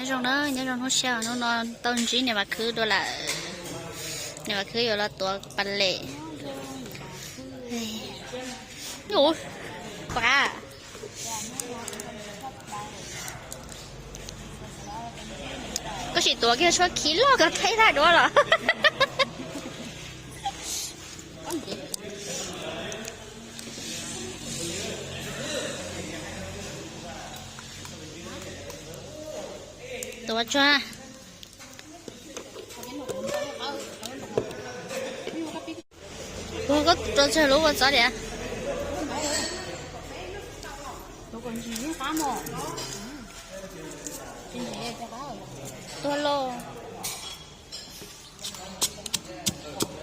Zoo na, nyob zoo hnub sij hawm hnub no tau ntsib niam Vam Khwb dua lawm. Niam Vam Khwb yuav los tuav pas lem. Ub, pab, koj sim tuav kiag tshuab khib loj koj thaij tag duab los. Tuav tsuag. Ua koj rau tsawg lub ua txob diam. Tuag lauj.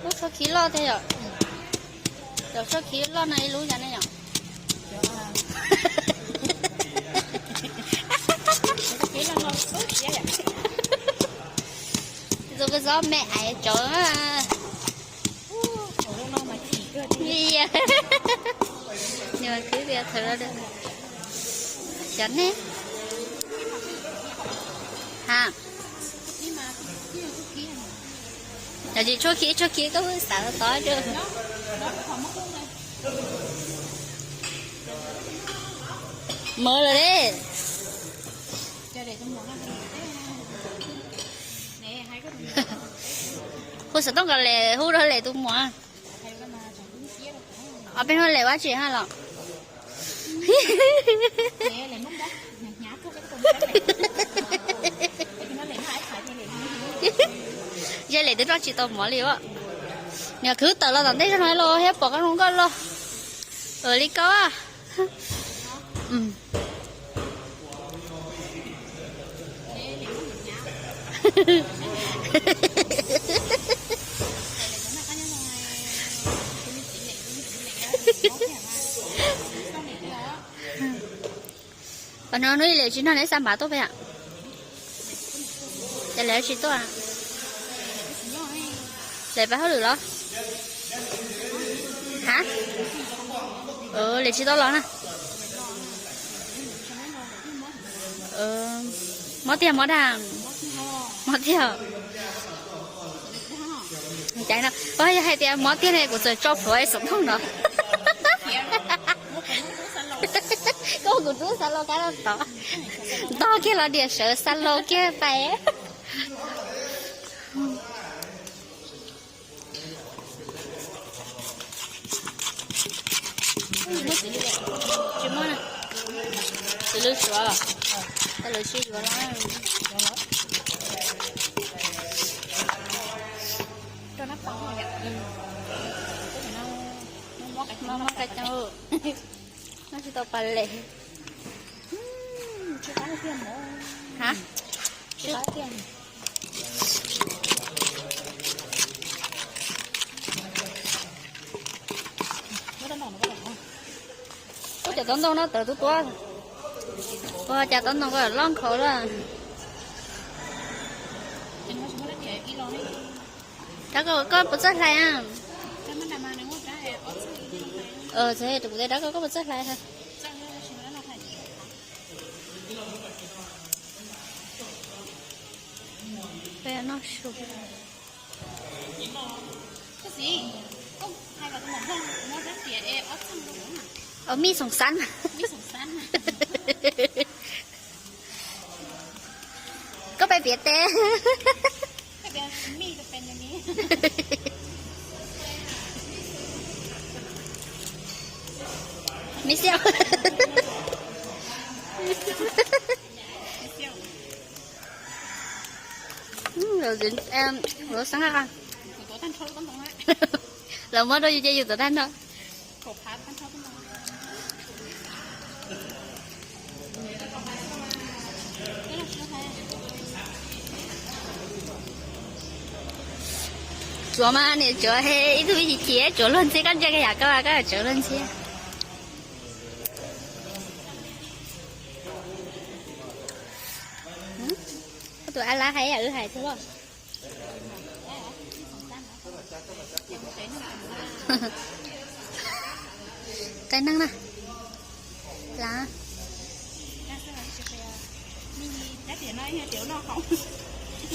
Lub tshuab khib loj tiag yom. Cov tshuab khib loj no ib lub yom ne yom. Tus koj txob me ais tsawv. Nws khwb tias thawm los xyov ne. Ha. Yog tsis tshuab khib, tshuab khib koj xav tod. Mov lawm de. Hu xov tooj kom Lem hu rau Lem tus muam. Ob peb hnub Lem ua tsi ha los. Yog Lem twb noj tsis tau mov li as. Niam khwb tawm los tom ntej zog no los thiab pom koj zoo nkauj los. Ua li koj. Qhov no hnub ib Lem tsis nrog neb xa npav tuaj pem? Ces Lem tsis tuaj. Lem pab hauj lwm los? Ha? Lem tsis tau los na. Mob tiag mob dag? Mob tiag. Caiv no, yog hais tias mob tiag ne kuv txawm tso plhuav xov tooj no. Koj kuv rub xa los kab los tod. Ntog kiag los diam sawv xa los kiag pais. Tsis muaj, tsis lwj suav, tau lawv tsis yuav los. Mob mob kab coob, noj tsis tau pas lem. Ha? Ub, cov tob ntoo no tawv tuab tuab. Ua cas tob ntoo ko loj nkhaus lawm. Dab, koj puas txawj hlais a? Txawj, kuv tias dab, koj puas txawj hlais? Noj su. Ua mij xoom xab. Koj pais piav tes. Mij xiab. Lawv xeeb, lawv muab rau yus ces yus tuav tag nrho. Tsuav mas niam tsuav he ib tug me chim chim tsuav luag ntxhiab, koj ntsia kiag yam koj, koj tsuav luag ntxhiab. Koj tus a lab hais yam wb hais xwb los. Qe neeg na. Lab. Tias no yog tias noj hauv,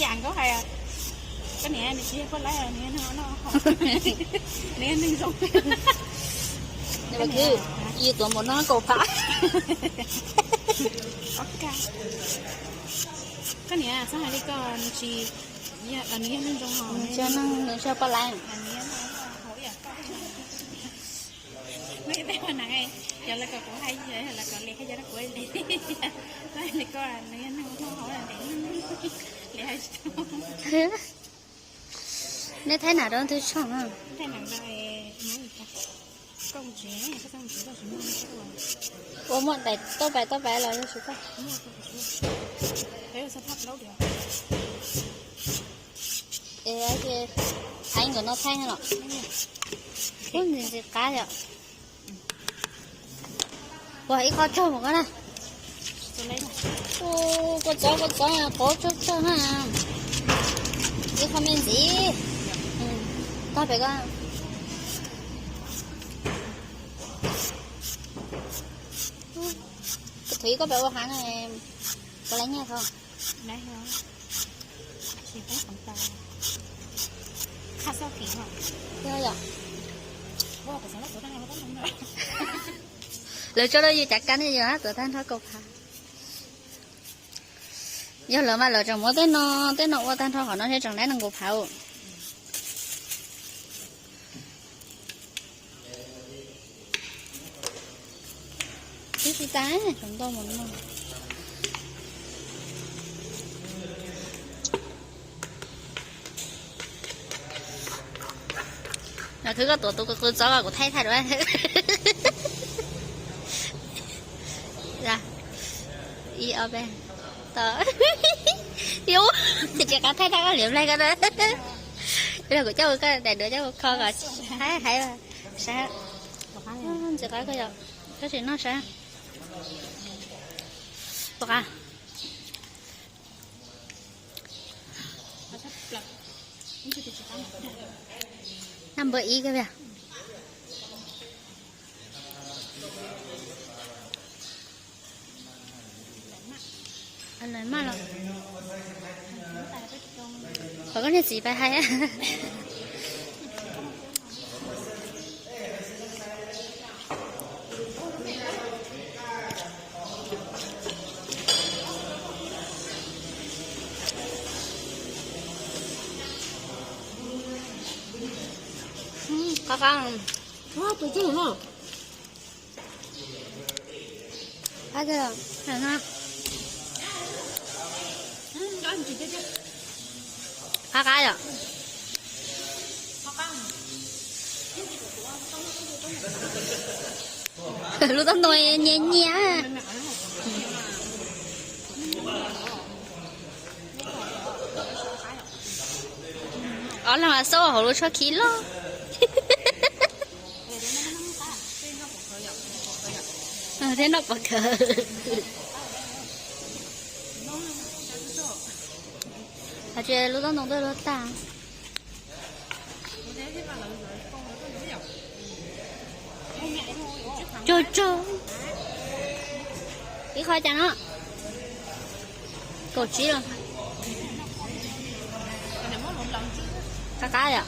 yam nkauj hais, koj niam nws tsis yog poj laib, nws yog noj hauv, nws yog neeg zoo. Yus tuav mus noj kaum phav. Koj niam txhob hais li ko, nws tsis, nws yog neeg zoo hos, nws tsis yog poj laib. Yog lawv kom kuv hais, yog lawv kom li hais, yog kuv li, li ko nws yog neeg zoo hauv, li hais. Neb thaij nam rau twg tshooj? Ua muaj daim tauj pais tauj pais los yog tsis tau. Ai nkawd no thaij los. Ub, ntxim ntxim qab yom. Ua ib qho tsaug mus koj na. Kua txov kua txov qov tsaug tsaug na. Ib qho me ntxiv. Tog pem koj. Kuv thov ib koj pem ua hav na, puas laiv nyiaj tho? Yog yom. Lawv tso rau yus cav kab ne, yus tuav tag nrho kaum phav. Yog lawv mas lawv tseem muab tej no, tej no ua tag nrho qhov no thiab tseem laib nees nkaum phav. Twb tsis tas, tseem ntau mus no. Los khwv koj tuav tus qw txob kuv thaij thaij dua. Ib ob peb, tau. Yus, tsis qab thaij thaij koj liam nplaig ko na. Los kuv coj koj daim duav coj kho kom hais hais sab. Ntxim qab koj yom, koj sim noj sab. Puas qab? Naj npawb ib koj. Lawv maj los. Qhov koj niag txiv pais hais. Qab qab. Qab qab yom. Lub taub ntoo nyias nyias. Ob leeg mas xauj hauv lub tshuab khib loj. Thiab noj pov khawv. Hais tias lub taub ntoo tuaj luag tag. Tsaug tsaug. Ib qho cas no? Kaum tsib los. Qab qab yom.